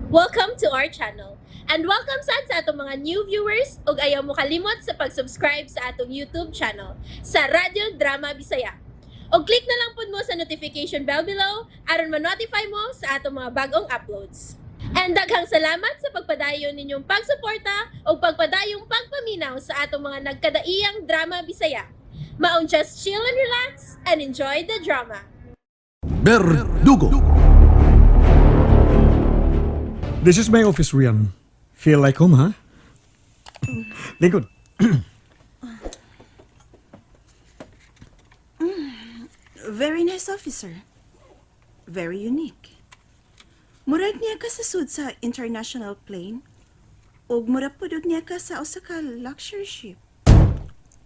Welcome to our channel. And welcome sad sa atong mga new viewers ug ayaw mo kalimot sa pag-subscribe sa atong YouTube channel sa Radyo Drama Bisaya. Og click na lang pud mo sa notification bell below aron ma-notify mo sa atong mga bagong uploads. And daghang salamat sa pagpadayon ninyong pagsuporta ug pagpadayong pagpaminaw sa atong mga nagkadaiyang drama Bisaya. Maong just chill and relax and enjoy the drama. Berdugo. This is my office, Rian. Feel like home, huh? Lingkod. Very nice officer. Very unique. Murag niya ka sa sud sa international plane ug mura pud og niya ka sa usa ka luxury ship.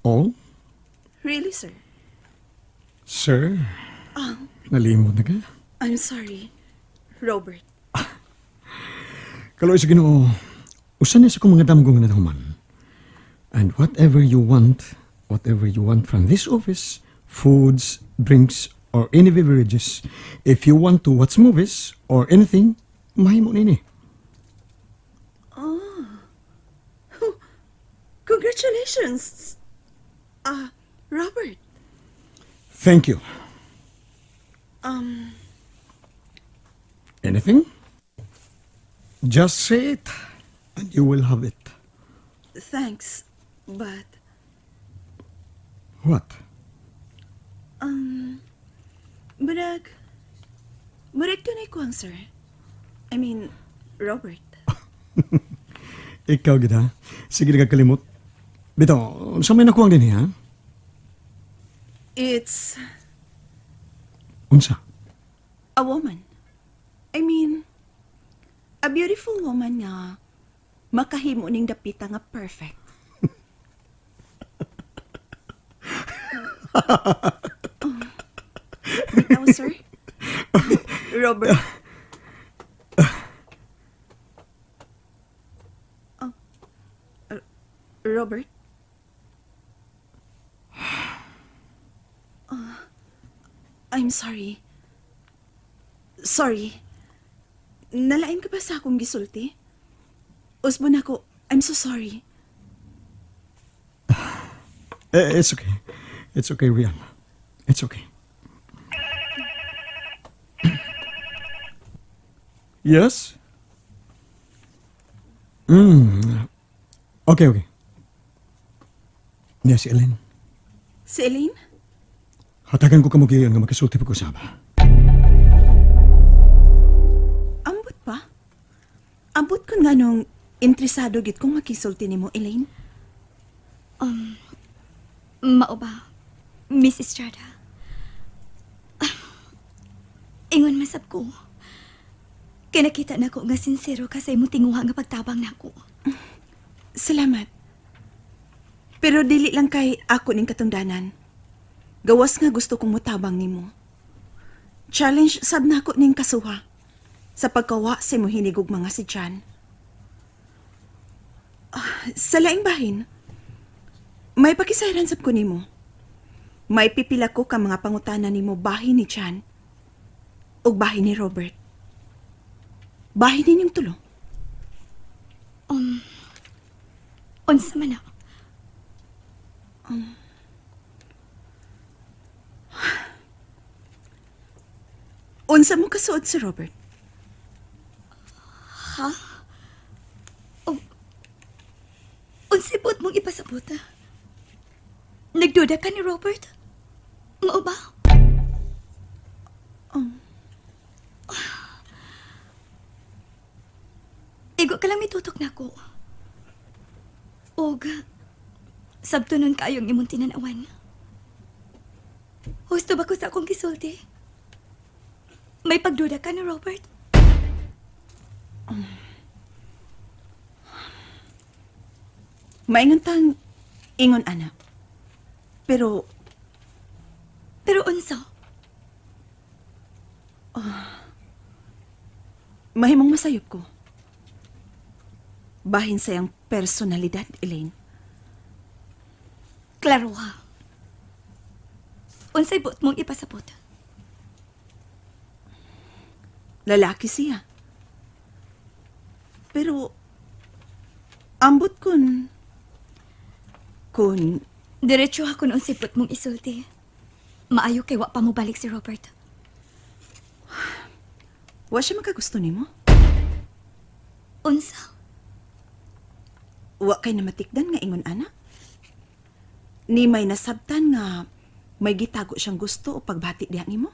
Oh, Really, sir? Sir. Nalimot na ka? I'm sorry. Robert. Kaloy sa Ginoo, usan niya sa kong mga damgo nga natuman. And whatever you want from this office, foods, drinks, or any beverages, if you want to watch movies or anything, mahimo nini. Congratulations. Ah, Robert. Thank you. Anything? Just say it, and you will have it. Thanks, but What? murag murag tunay kuang sir. I mean, Robert. Ikaw gid ha. Sige na kalimot. Bitaw, unsa may nakuang dinhi ha? It's Unsa? a woman. I mean, a beautiful woman nga makahimo ning dapita nga perfect. Oh. Bitaw, sir. Robert. Oh. Robert? Oh, I'm sorry. Sorry. Nalain ka ba sa akong gisulti? Usbon ako. I'm so sorry. Eh, it's okay. It's okay, Rian. It's okay. Yes? Okay, okay. Niya si Ellen. Si Elaine? Hatagan ko kamugiyon nga makasulti pag-usaba. Ambot pa? Ambot kun nga nung interesado gid kong makisulti nimo, Elaine. Mao ba, Miss Estrada? Ah, ingon masab ko. Kay nakita na ko nga sinsero ka sa imong tinguha nga pagtabang nako. Salamat. Pero dili lang kay ako ning katungdanan. Gawas nga gusto kong mutabang nimo. Challenge sab nako ning kasuha sa pagkawa sa imong hinigog mga si Jan. Ah, sa laing bahin, may pakisayran sab ko nimo. May pipila ko ka mga pangutana nimo bahin ni Jan ug bahin ni Robert. Bahin ninyong tulo. Unsa man na? Unsa mo kasuod si Robert? Unsay buot mong ipasabot? Ah? Nagduda ka ni Robert? Mao ba? Igo ka lang mitutok nako. Og sabto nun kayong imong tinanawan. Husto ba ko sa akong gisulti? May pagduda ka ni Robert? Maingon tang ingon ana. Pero Pero unsa? mahimong masayop ko. Bahin sa iyang personalidad, Elaine. Klaro ha. Unsay buot mong ipasabot? Lalaki siya. Pero ambot kun Diretso ako noon sipot mong isulti. Maayo kay wa pa mo balik si Robert. Wa siya makagusto nimo? Unsa? Wa kay namatikdan nga ingon ana? Ni may nasabtan nga may gitago siyang gusto o pagbati diha nimo?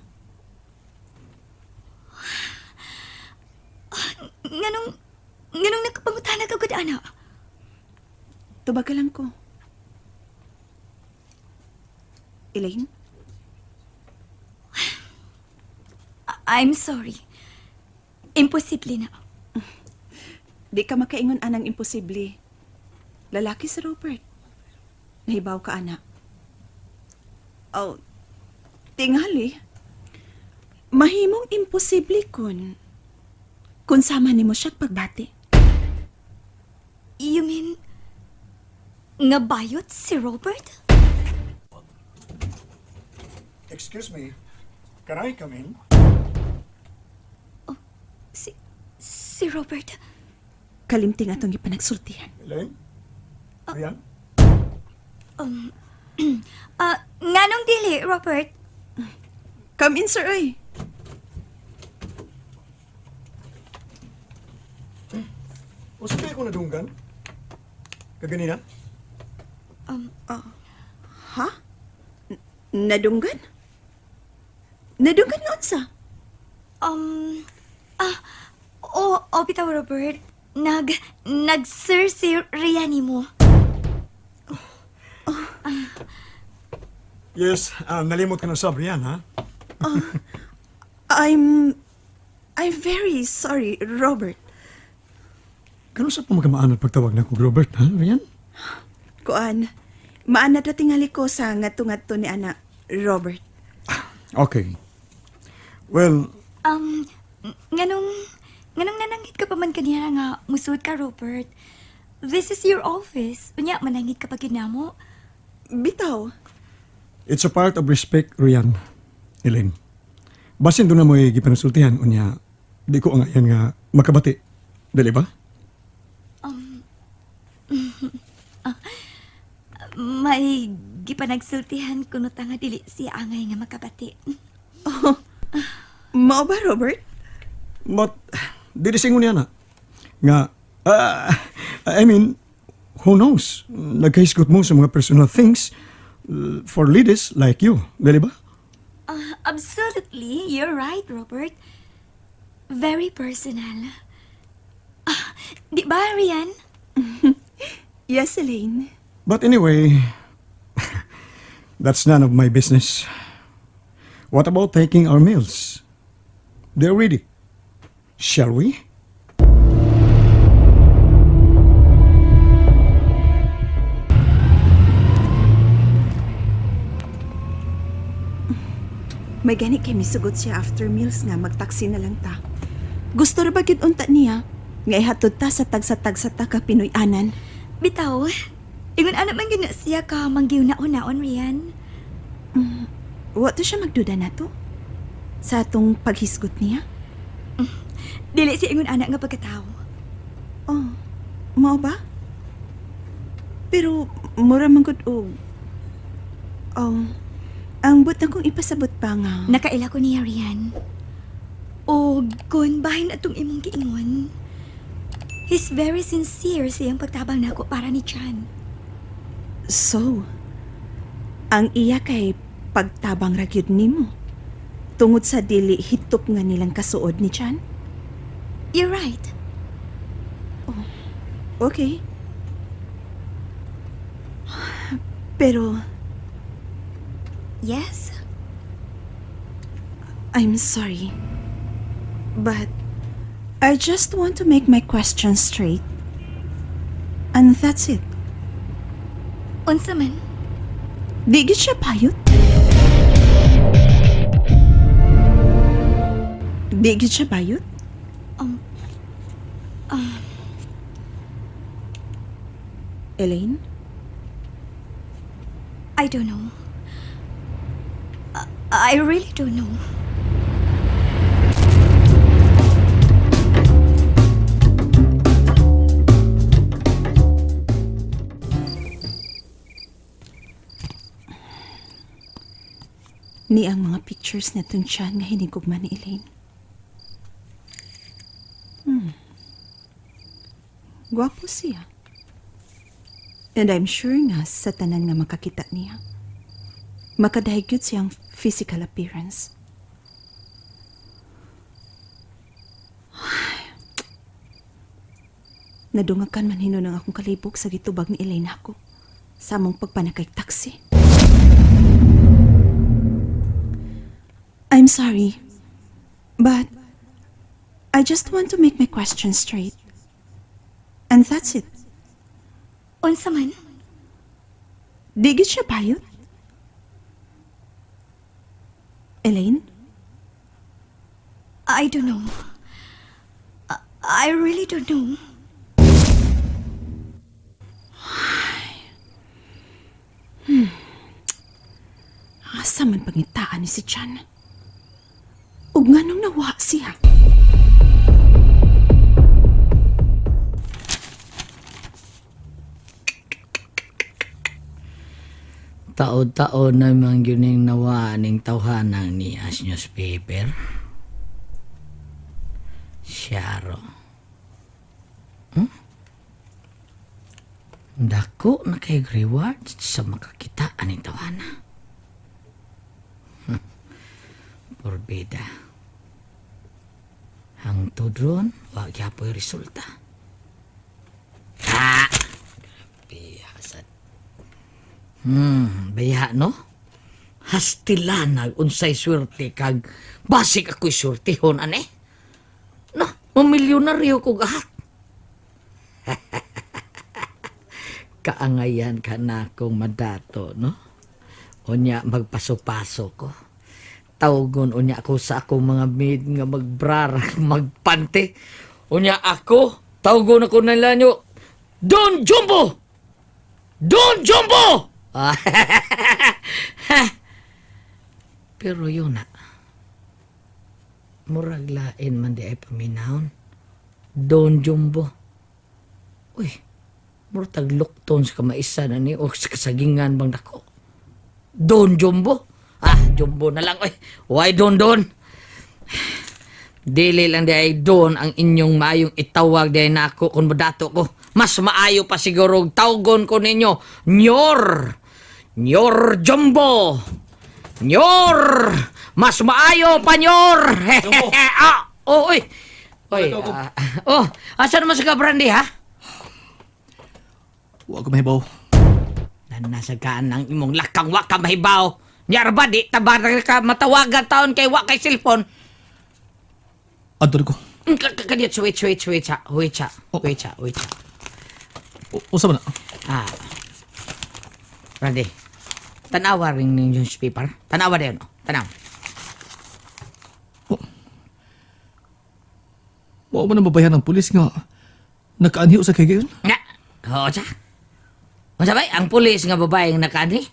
Nganong nakapangutana ka gud ana? Tubaga lang ko. Elaine? I'm sorry. Imposible na. Di ka makaingon anang imposible. Lalaki si Robert. Nahibaw ka, ana. Oh, tingali. Mahimong imposible kun sama nimo siya pagbati. You mean nga bayot si Robert? Excuse me, can I come in? Si Robert. Kalimting atong gipanagsultihan. Elaine? Rian? Ah, nganong dili, Robert? Come in, sir, ay. Usa ba ako nadunggan? Kaganina? Ha? Nadunggan? Nadunggan nga unsa? Ah, oh, bitaw, Robert. Nag-sir si Rian mo. Yes, nalimot ka na sa Rian, ha? I'm very sorry, Robert. Kano sa pamagamaanod pagtawag na ko, Robert, ha, Rian? Kuan, maana na tingali ko sa ngadto-ngadto ni ana, Robert. Okay. Well, Nganong nananghid ka pa man kanina nga musud ka, Robert? This is your office. Unya, manangit ka pa ginamo. Bitaw. It's a part of respect, Rian. Elaine. Basin doon na mo'y gipanasultihan, unya, di ko ang ayan nga makabati. Dali ba? May gipanagsultihan kuno ta nga dili si angay nga makabati. Mao ba, Robert? But, di singon niya na. Nga, I mean, who knows? Nagkahisgot mo sa mga personal things for ladies like you. Dali ba? Ah, absolutely, you're right, Robert. Very personal. Ah, di ba, Rian? Yes, Elaine. But anyway, that's none of my business. What about taking our meals? They're ready. Shall we? May gani kay misugot siya after meals nga magtaksi na lang ta. Gusto ra ba gyud unta niya? Nga ihatod ta sa tagsa-tagsa ta ka Pinoy-anan. Bitaw, ingon ana man gyud na siya ka manggiuna-unaon, Rian. Wa to siya magduda nato? Sa atong paghisgot niya? Dili siya ingon ana nga pagkatao. Oh, mao ba? Pero mura man gud og. Oh, ang but akong ipasabot pa nga. Nakaila ko niya, Rian. O kun bahin atong imong giingon. He's very sincere sa iyang pagtabang nako para ni Chan. So, ang iya kay pagtabang ra gyud nimo. Tungod sa dili hitop nga nilang kasuod ni Chan? You're right. Okay. Pero Yes? I'm sorry. But I just want to make my question straight. And that's it. Unsa man? Di gyud siya payot. Di gyud siya bayot? Elaine? I don't know. I really don't know. Ni ang mga pictures na Chan nga hinigugma ni Elaine. Gwapo siya. And I'm sure nga sa tanan nga makakita niya, makadahigyot siyang physical appearance. Ay. Nadungakan man hinon ang akong kalibog sa gitubag ni Elaine ako sa among pagpanakay taxi. I'm sorry, but I just want to make my question straight. And that's it. Unsa man? Di gid siya bayot? Elaine? I don't know. I really don't know. Asa man pangitaan ni si Chan? Ug nganong nawa siya? Taon-taon naman yun yung nawa ning tawhanang ni as newspaper. Siyaro. Dako na kay reward sa makakita aning tawhana. Porbida. Hangtod ron, wa gyapoy resulta. Ah! Grabe, hasad. Baya no? Hastilanag unsay swerte kag basig ako'y swertehon ane. No, mamilyonaryo ko gahat. Kaangayan ka na akong madato, no? Unya magpaso-paso ko. Tawgon unya ako sa akong mga maid nga magbrar, magpante. Unya ako, tawgon ako nila nyo, Don Jumbo! Don Jumbo! Pero yun na. Murag lain man di ay paminahon. Don Jumbo. Uy, murag taglukton sa kamaisa na ni o sa kasagingan bang dako. Don Jumbo? Ah, Jumbo na lang. Uy, why Don Don? Dili lang di ay Don ang inyong maayong itawag di ay nako kung madato ko. Mas maayo pa siguro tawgon ko ninyo. Nyor! Nyor Jumbo! Nyor! Mas maayo pa nyor! Ah, oh, oy. Oy, ah, oh, asa naman sa ka brandy ha? Wa ko mahibaw. Nasa kaan ang imong lakang wa ka mahibaw. Nyar ba di tabar ka matawagan taon kay wa kay cellphone. Adto ko. Kadiyot, wait, wait, wait, sa, wait, sa, Oh. wait, sa, wait, sa. Usa man na? Ah. Randy, tanawa rin ng newspaper. Tanawa din, oh. Tanaw. Wa man ang babayan ng pulis nga nakaanhi sa kay gayon. Nga. Oo, sa. Unsa bay? Ang pulis nga babae nga nakaanhi?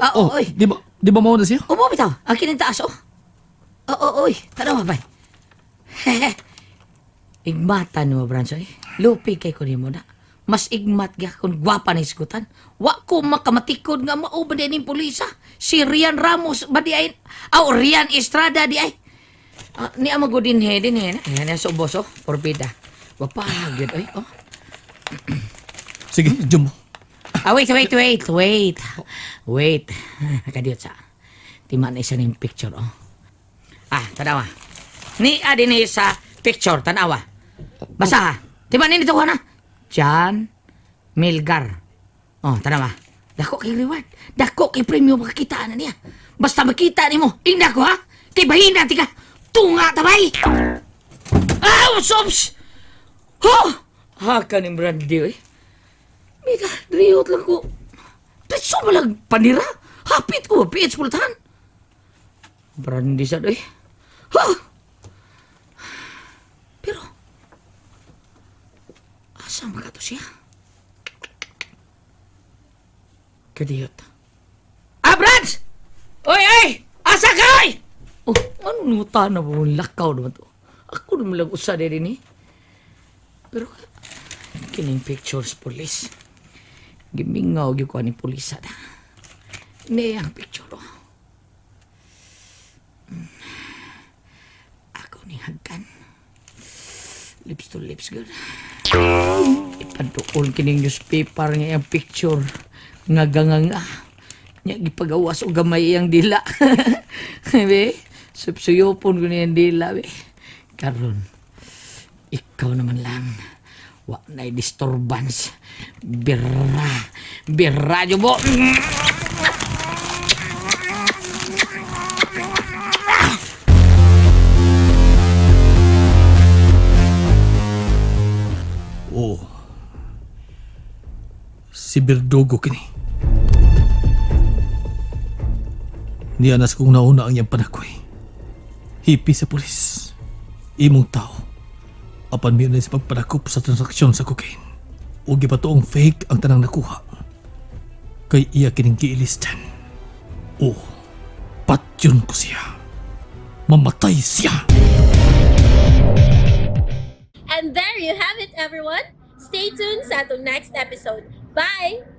Ah, Oh, oy. di ba mao na siya? Umo bitaw. Ang kining taas, oh. Oo, oy. Tanawa bay. Igmatan mo, Branso, eh. Lupi kay ko nimo na. Mas igmat gya kung gwapa na iskutan. Wa ko makamatikod nga mao ba di ning pulisa. Si Rian Ramos ba di ay... Aw, Rian Estrada di ay. Ah, ni ama ko din he, din he. Ayan, sa ubos, oh. Porbida. Wapa, gyud, oy, oh. Sige, Jumbo. Ah, wait, wait, wait, wait. Wait. Kadiyot sa. Tima na isa ning picture, oh. Ah, tanawa. Ni adi ni sa picture, tanawa. Basa ha. Tima ni nito ko na. John Milgar. Oh, tanawa. Dako kay reward. Dako kay premyo makakita na niya. Basta makita nimo, ingna ko ha. Kay bahina tika. Tunga tabay. Ah, sobs. Ho! Ha ka ni Brandy, oy. Mika, driot lang ko. Piso mo lang panira. Hapit ko, PH pultahan. Brandy sa doy. Ha! Pero, asa makato siya? Kadiyot. Ah, Brad! Oy, ay! Asa ka, oy! Oh, ano nuta na ba? Lakaw naman to. Ako naman lang usa din eh. Pero, kining pictures, police. Gimingaw gyud ko ani pulisa na. Ni ang picture oh. hagkan. Lips to lips, good. Ipaduol kining newspaper nga iyang picture. Nga ganganga. Nya gipagawas og gamay iyang dila. Be, supsuyopon ko niyang dila, be. Karon, ikaw naman lang. Wa na'y disturbance. Bira. Bira, jubo. Oo. Si Berdugo kini. Niya nas kong nauna ang iyang panakoy. Hipi sa pulis. Imong tao. Apan miyon sa pagpanakop sa transaksyon sa cocaine. O gipatuong fake ang tanang nakuha. Kay iya kining giilistan. O, patyon ko siya. Mamatay siya! And there you have it, everyone. Stay tuned sa atong next episode. Bye!